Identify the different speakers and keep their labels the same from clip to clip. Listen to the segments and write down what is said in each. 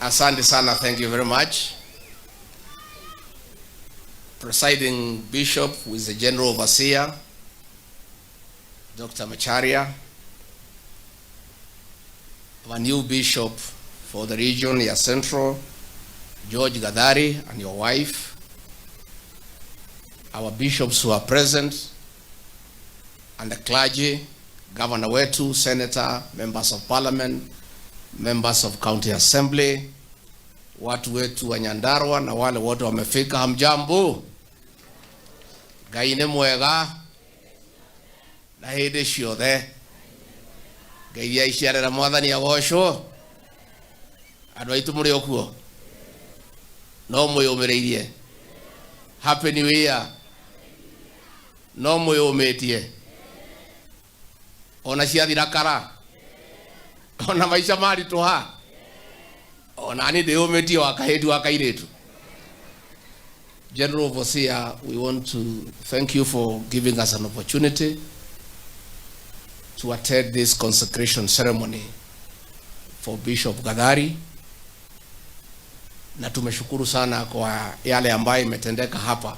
Speaker 1: Asante sana, thank you very much. Presiding Bishop, who is the General Overseer, Dr. Macharia, our new bishop for the region ya Central, George Gathari, and your wife, our bishops who are present, and the clergy, governor wetu, senator, members of parliament, members of county assembly, watu wetu wa Nyandarua na wale wote wamefika, hamjambo? Ngai nĩ mwega na hĩndĩ ciothe. Ngai iria iciarĩra Mwathani agocwo. Andũ aitũ mũrĩ o kuo no mwĩyũmĩrĩirie. Happy New Year. No mwĩyũmĩtie ona ciathira kara, ona maica maritũha, ona niĩ ndĩyũmĩtie wa kahĩti wa kairĩtu. General Overseer, we want to thank you for giving us an opportunity to attend this consecration ceremony for Bishop Gathari, na tumeshukuru sana kwa yale ambayo imetendeka hapa,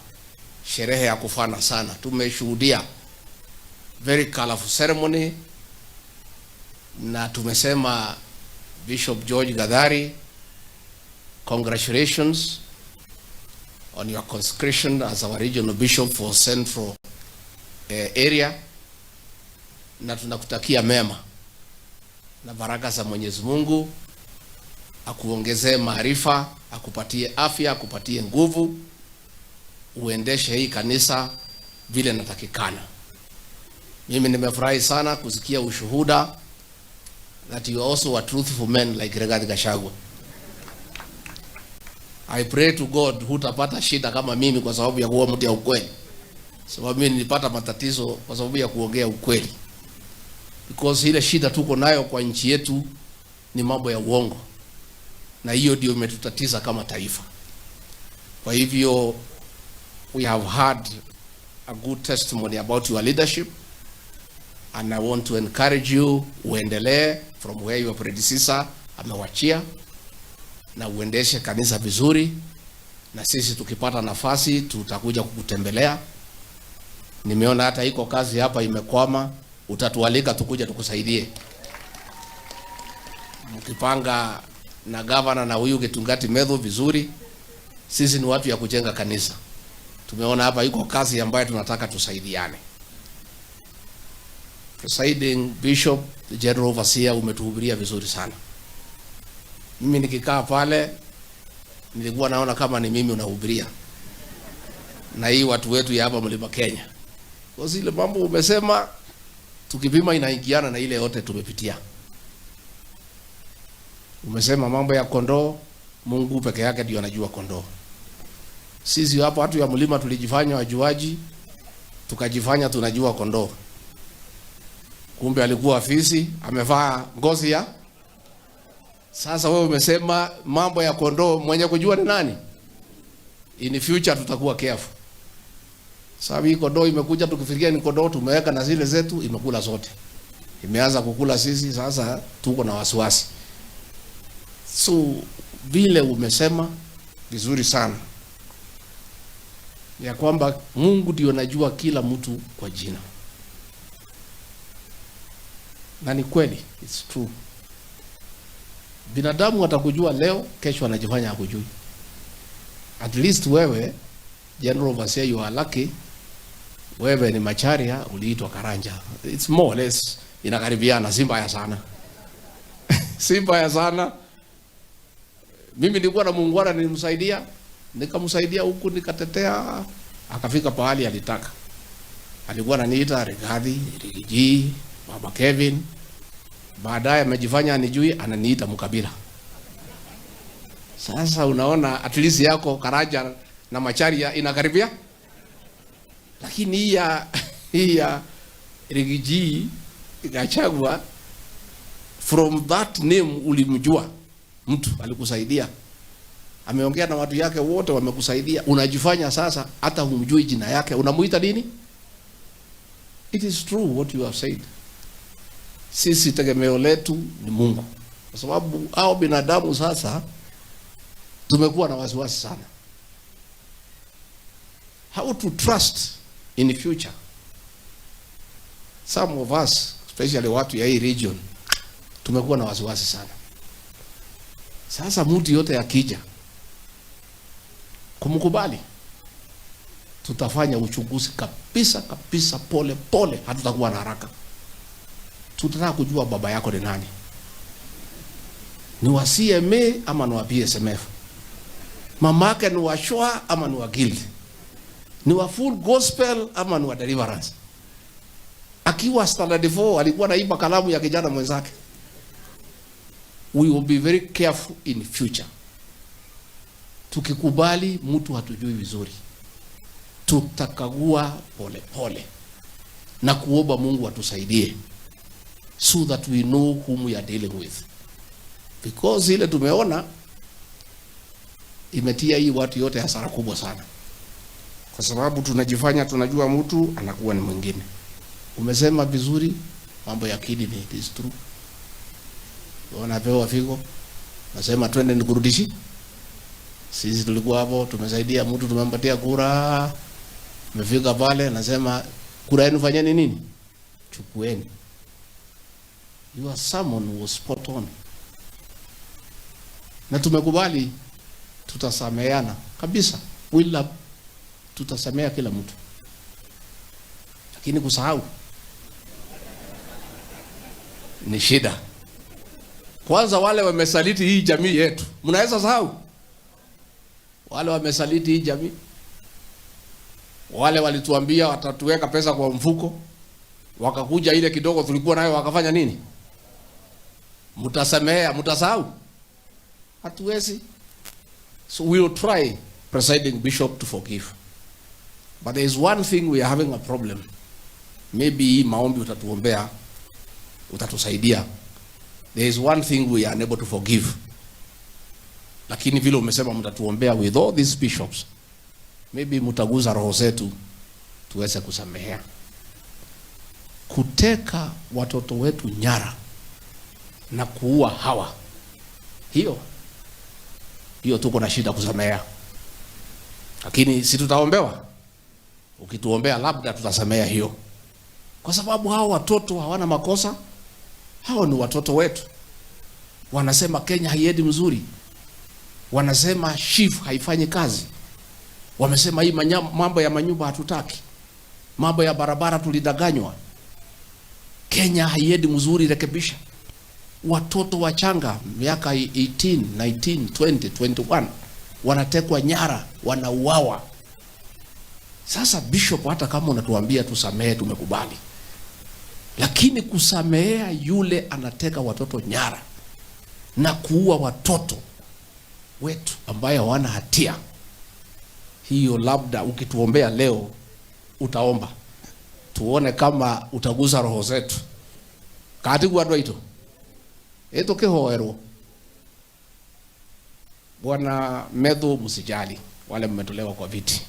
Speaker 1: sherehe ya kufana sana. Tumeshuhudia very colorful ceremony, na tumesema, Bishop George Gathari, congratulations on your consecration as our regional bishop for Central area, na tunakutakia mema na baraka za Mwenyezi Mungu, akuongezee maarifa, akupatie afya, akupatie nguvu, uendeshe hii kanisa vile natakikana. Mimi nimefurahi sana kusikia ushuhuda that you are also a truthful man like Rigathi Gachagua. I pray to God hutapata shida kama mimi kwa sababu ya kuwa mtu ya ukweli. Sababu mimi nilipata matatizo kwa sababu ya kuongea ukweli. Because ile shida tuko nayo kwa nchi yetu ni mambo ya uongo, na hiyo ndio imetutatiza kama taifa. Kwa hivyo we have had a good testimony about your leadership, and I want to encourage you uendelee from where your predecessor amewachia na uendeshe kanisa vizuri, na sisi tukipata nafasi tutakuja kukutembelea. Nimeona hata iko kazi hapa imekwama, utatualika tukuja tukusaidie. Mkipanga na gavana na huyu Gitungati Methu vizuri, sisi ni watu ya kujenga kanisa. Tumeona hapa iko kazi ambayo tunataka tusaidiane. Presiding Bishop, the General Overseer, umetuhubiria vizuri sana. Mimi nikikaa pale nilikuwa naona kama ni mimi unahubiria na hii watu wetu ya hapa Mlima Kenya. Kwa zile mambo umesema, tukipima inaingiana na ile yote tumepitia. Umesema mambo ya kondoo, Mungu peke yake ndio anajua kondoo. Sisi hapo watu ya mlima tulijifanya wajuaji, tukajifanya tunajua kondoo. Kumbe alikuwa fisi amevaa ngozi ya. Sasa wewe umesema mambo ya kondoo, mwenye kujua ni nani? In future tutakuwa careful. Sababu hii kondoo imekuja tukifikiria ni kondoo, tumeweka na zile zetu, imekula zote. Imeanza kukula sisi, sasa tuko na wasiwasi. So vile umesema vizuri sana ya kwamba Mungu ndio anajua kila mtu kwa jina, na ni kweli, it's true. Binadamu atakujua leo, kesho anajifanya hakujui. At least wewe General Overseer, you are lucky. Wewe ni Macharia, uliitwa Karanja. It's more or less inakaribiana, si mbaya sana, si mbaya sana. Mimi nilikuwa na muungwana, nilimsaidia, nikamsaidia huku, nikatetea, akafika pahali alitaka. Alikuwa ananiita Rigathi, Riggy G, Baba Kevin. Baadaye amejifanya anijui, ananiita Mkabila. Sasa unaona at least yako Karanja na Macharia inakaribia, lakini hii ya Riggy G Gachagua, from that name ulimjua mtu alikusaidia, ameongea na watu yake wote wamekusaidia, unajifanya sasa hata humjui jina yake, unamuita nini? It is true what you have said. Sisi tegemeo letu ni Mungu, kwa sababu hao binadamu sasa Tumekuwa na wasiwasi sana. How to trust in the future. Some of us, especially watu ya hii region, tumekuwa na wasiwasi sana. Sasa mtu yote akija kumkubali, tutafanya uchunguzi kabisa kabisa, pole pole, hatutakuwa na haraka. Tutataka kujua baba yako ni nani, ni wa CMA ama ni wa PSMF, mamake ni wa Shwa ama ni wa Guild, ni wa Full Gospel ama ni wa Deliverance. Akiwa standard 4 alikuwa naiba kalamu ya kijana mwenzake. We will be very careful in future. Tukikubali mtu hatujui vizuri, tutakagua pole pole na kuomba Mungu atusaidie so that we know whom we are dealing with, because ile tumeona imetia hii watu yote hasara kubwa sana, kwa sababu tunajifanya tunajua mtu anakuwa ni mwingine. Umesema vizuri mambo ya kidney, it is true. Wanapewa figo, nasema twende nikurudishi. Sisi tulikuwa hapo, tumesaidia mtu, tumempatia kura, umefika pale, nasema kura yenu fanyeni nini? Chukueni. Your sermon was spot on, na tumekubali tutasameheana kabisa, wila tutasamea kila mtu, lakini kusahau ni shida. Kwanza wale wamesaliti hii jamii yetu, mnaweza sahau? Wale wamesaliti hii jamii, wale walituambia watatuweka pesa kwa mfuko, wakakuja ile kidogo tulikuwa nayo wakafanya nini? Mtasamehea, mtasahau? Hatuwezi. So we will try, presiding bishop, to forgive. But there is one thing we are having a problem. Maybe hii maombi utatuombea, utatusaidia. There is one thing we are unable to forgive. Lakini vile umesema mtatuombea with all these bishops, maybe mtaguza roho zetu tuweze kusamehea. Kuteka watoto wetu nyara na kuua hawa, hiyo hiyo tuko na shida kusamehea, lakini si tutaombewa? Ukituombea labda tutasamehea hiyo, kwa sababu hao watoto hawana makosa. Hao ni watoto wetu. Wanasema Kenya haiendi mzuri, wanasema SHIF haifanyi kazi, wamesema hii mambo ya manyumba hatutaki, mambo ya barabara tulidanganywa, Kenya haiendi mzuri, rekebisha. Watoto wachanga miaka 18, 19, 20, 21 wanatekwa nyara, wanauawa. Sasa bishop, hata kama unatuambia tusamehe, tumekubali, lakini kusamehea yule anateka watoto nyara na kuua watoto wetu ambaye hawana hatia, hiyo labda ukituombea leo utaomba tuone kama utagusa roho zetu katigwa andu aitu itukihoerwo. Bwana Methu, msijali wale mmetolewa kwa viti,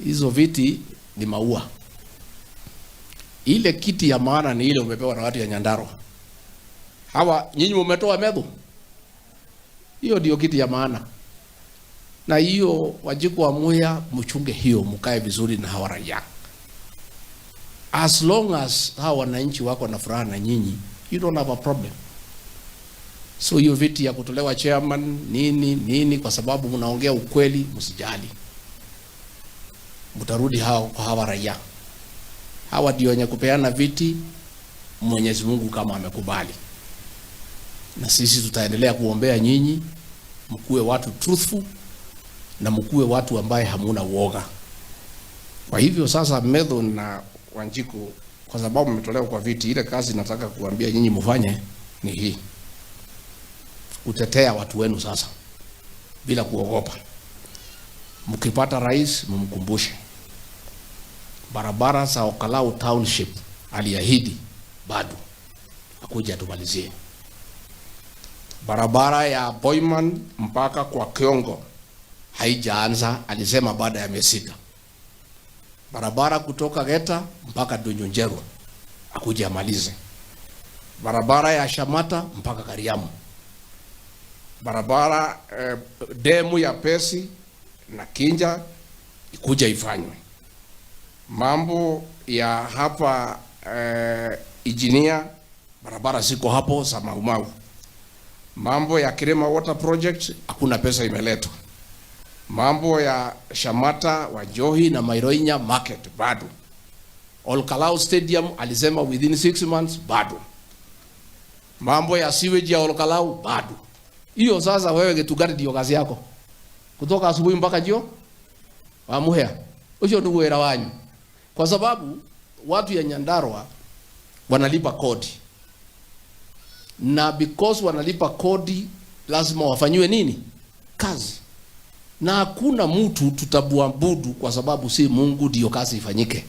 Speaker 1: hizo viti ni maua. Ile kiti ya maana ni ile umepewa na watu ya Nyandarua. Hawa nyinyi mmetoa Methu, hiyo ndio kiti ya maana. Na hiyo Wanjiku wa Muya, mchunge hiyo, mkae vizuri na hawa raia. As long as hawa wananchi wako na furaha na nyinyi, you don't have a problem. So hiyo viti ya kutolewa chairman nini nini, kwa sababu mnaongea ukweli, msijali, mtarudi hao kwa hawa raia. Hawa ndio wenye kupeana viti, Mwenyezi Mungu kama amekubali, na sisi tutaendelea kuombea nyinyi, mkuwe watu truthful na mkuwe watu ambaye hamuna uoga. Kwa hivyo sasa, Methu na Wanjiku, kwa sababu mmetolewa kwa viti, ile kazi nataka kuambia nyinyi mfanye ni hii, kutetea watu wenu sasa bila kuogopa. Mkipata rais mumkumbushe barabara za Ol Kalou Township aliahidi, bado akuja tumalizie. Barabara ya Boyman mpaka kwa Kiongo haijaanza, alisema baada ya miezi 6. Barabara kutoka Geta mpaka Ndunyunjeru akuja amalize. Barabara ya Shamata mpaka Kariamu. Barabara demu ya Pesi na Kinja ikuja ifanywe. Mambo ya hapa Ijinia, barabara ziko hapo za Maumau. Mambo ya Kirima Water Project hakuna pesa imeletwa. Mambo ya Shamata, Wajohi na Mairoinya Market bado. Olkalau Stadium alisema within 6 months bado. Mambo ya sewage ya Olkalau bado. Hiyo sasa wewe Gitungati ndio kazi yako. Kutoka asubuhi mpaka jio wamuhea. Ucio ndio wira wanyu. Kwa sababu watu ya Nyandarua wanalipa kodi. Na because wanalipa kodi lazima wafanyiwe nini? Kazi. Na hakuna mtu tutabuabudu kwa sababu si Mungu ndio kazi ifanyike.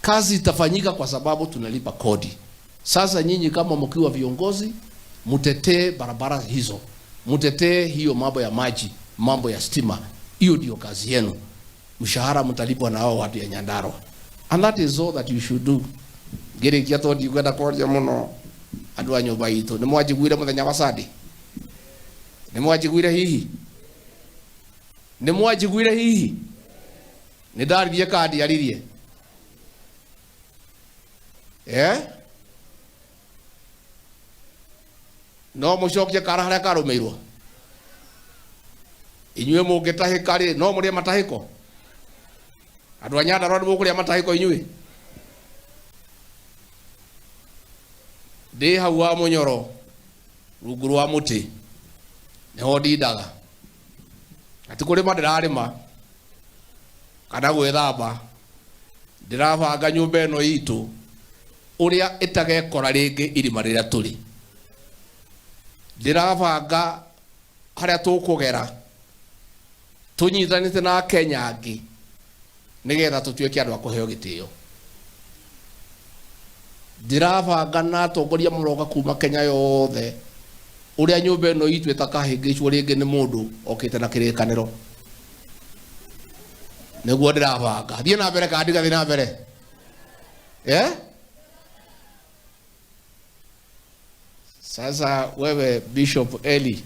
Speaker 1: Kazi itafanyika kwa sababu tunalipa kodi. Sasa nyinyi kama mkiwa viongozi, mtetee barabara hizo, mtetee hiyo mambo ya maji, mambo ya stima. Hiyo ndio kazi yenu. Mshahara mtalipwa na hao watu ya Nyandarua. And that is all that you should do. Ngirikia to ndikwenda kwaria muno andu a nyumba itu. Ni mwanjiguire muthenya wa Sunday? Ni mwanjiguire hihi? Ni mwanjiguire hihi? Ni ndaririe kana ndiaririe? No mucokie kara haria karumiirwo. Inyuĩ mũngĩtahĩka rĩ, no mũrĩe matahĩko? Andũ a Nyandarua nĩ mũkũrĩa matahĩko inyuĩ? Ndĩ hau wa mũnyoro rungu rwa mũtĩ nĩho ndindaga. Ati kũrĩma ndĩrarĩma kana gwĩthamba, ndĩrabanga nyũmba ĩno itũ ũrĩa ĩtagekora rĩngĩ irima rĩrĩa tũrĩ. Ndĩrabanga harĩa tũkũgera tũnyitanĩte na Akenya angĩ nĩgetha tũtuĩke andũ a kũheo gĩtĩo. Ndĩrabanga na atongoria maroka kuma Kenya yothe ũrĩa nyũmba ĩno itũ ĩtakahĩngĩcwo rĩngĩ nĩ mũndũ okĩte na kĩrĩkanĩro. Nĩguo ndĩrabanga. Thiĩ na mbere kana ndigathiĩ na mbere? Sasa wewe Bishop Eli